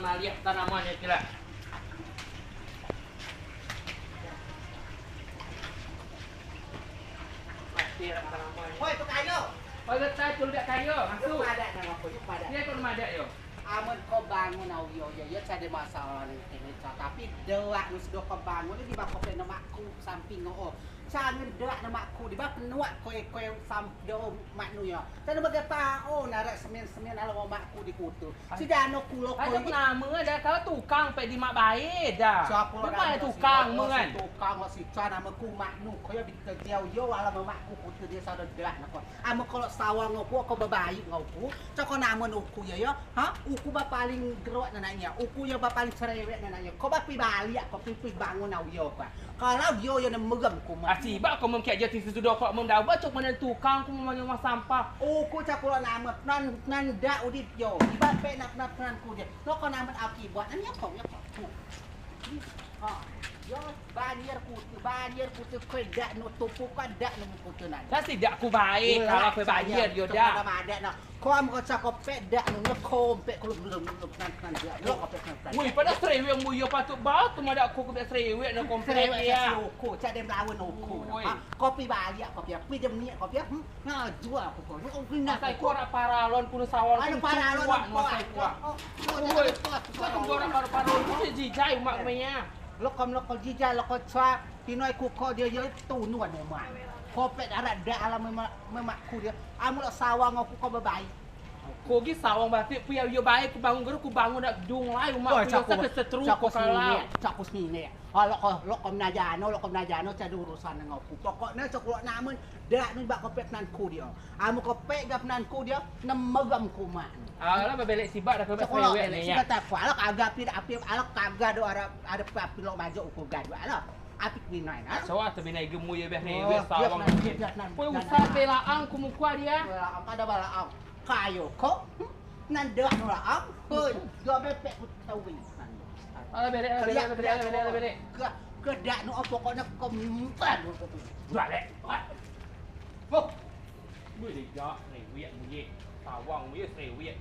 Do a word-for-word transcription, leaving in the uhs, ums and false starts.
Maliak tanaman yo kila. Pasti tanaman. Hoi, tu kayo. Hoi, letai tu lebiak kayo. Masuk. Yuk padeak nano ko, yuk padeak. Dia ko madeak yo. Amen ko bangun au yo, yo, yo, cade masalah ni, kene ca. Tapi deak nu sudo ko bangun ni di bako pe ne mak ku samping o. Ca ngen deak ne mak ku di ba penuak ko, ko sam do mak nu yo. Ca ne bage pa o narak semen-semen alo mak ku di kutu. Si dano kulo ko. Aja nama ada kau tukang pe di mak bae da. Siapa tukang mengan. Tukang lo si ca nama ku mak nu ko yo bi kerja yo alam mak ku kutu dia sada deak ne ko. Amen ko lok sawang ngen uku, ko bebaik ngen uku, coa ko namen uku yo, yo. Ha? Uku ba paling gerok nenak nyo. Uku yo ba paling cerewet nenak nyo. Ko ba pi baliak, ko pi, pi bangun au yo ko. Kalau yo, yo ne merem ku mah. Asi ba ko mengkiak jati sesudo ko mendau ba cok menen tukang ku menen rumah sampah. Uku coa ku lok namen nan, nan dak udip yo. Iba pe nak, nak, nan ku dia. Lok ko namen akibat nan yo ko, yo ko. Ha, yo, banjir kute, banjir kute, ko dak nu tupu, ko dak nu kute nan. Kan si dak ku bae, kalau ko banjir yo dak. Ko am ko cako pe dak nu, ko pe ko lum lum lum nan nan dak. Lo ko pe nan nan. Woi, pada serewek mu yo patut ba tu madeak ko ke serewek na komplek ya. Ko cak dem lawan ko. Woi. Ha, kopi baliak, kopi, kopi dem niat, kopi. Hmm. Nah, jual aku kau. Asai ko ora paralon kuno sawang. Anu paralon kuat, no asai kuat. Woi, kau kembora paralon kuno jijai umak menya. Lokam lokal jijai lokal cak. Tinoi ku ko dia dia tunun umak. Kopet arak dak alam memak ku dia. Amu lok sawang aku ko bebaik. Ko gi sawang batik pia yo baik ku bangun geru ku bangun dak dung lai umak ku yo seteru ko kalau. Cak ku sini. Lok ko, lok ko menajano, lok ko menajano, cak ado urusan ngen uku. Pokok ne cak lok namen, dak nu bak ko pek nan ku dio. Amu ko pek gap nan ku dio, nemeram ku mak. Alah bebelek sibak dah ko bek sewek ne ya. Sibak tak kuat, alah kagak pi, api, alah kagak do ada, ada api lok majok uku gadu, alah. Api binai na. Soal te binai gemu ye beh rewek sawang. Kue usah belaang ku mukua dia. Belaang, kada belaang. Kayo ko. Nan dak nu laang. Hoi, dua bepek ku tawi. Alah belek, alah belek, alah belek, alah belek. Ke, ke dak nu opo ko ne kempan. Belek. Hop. Beli dak rewek muye. Tawang muye rewek.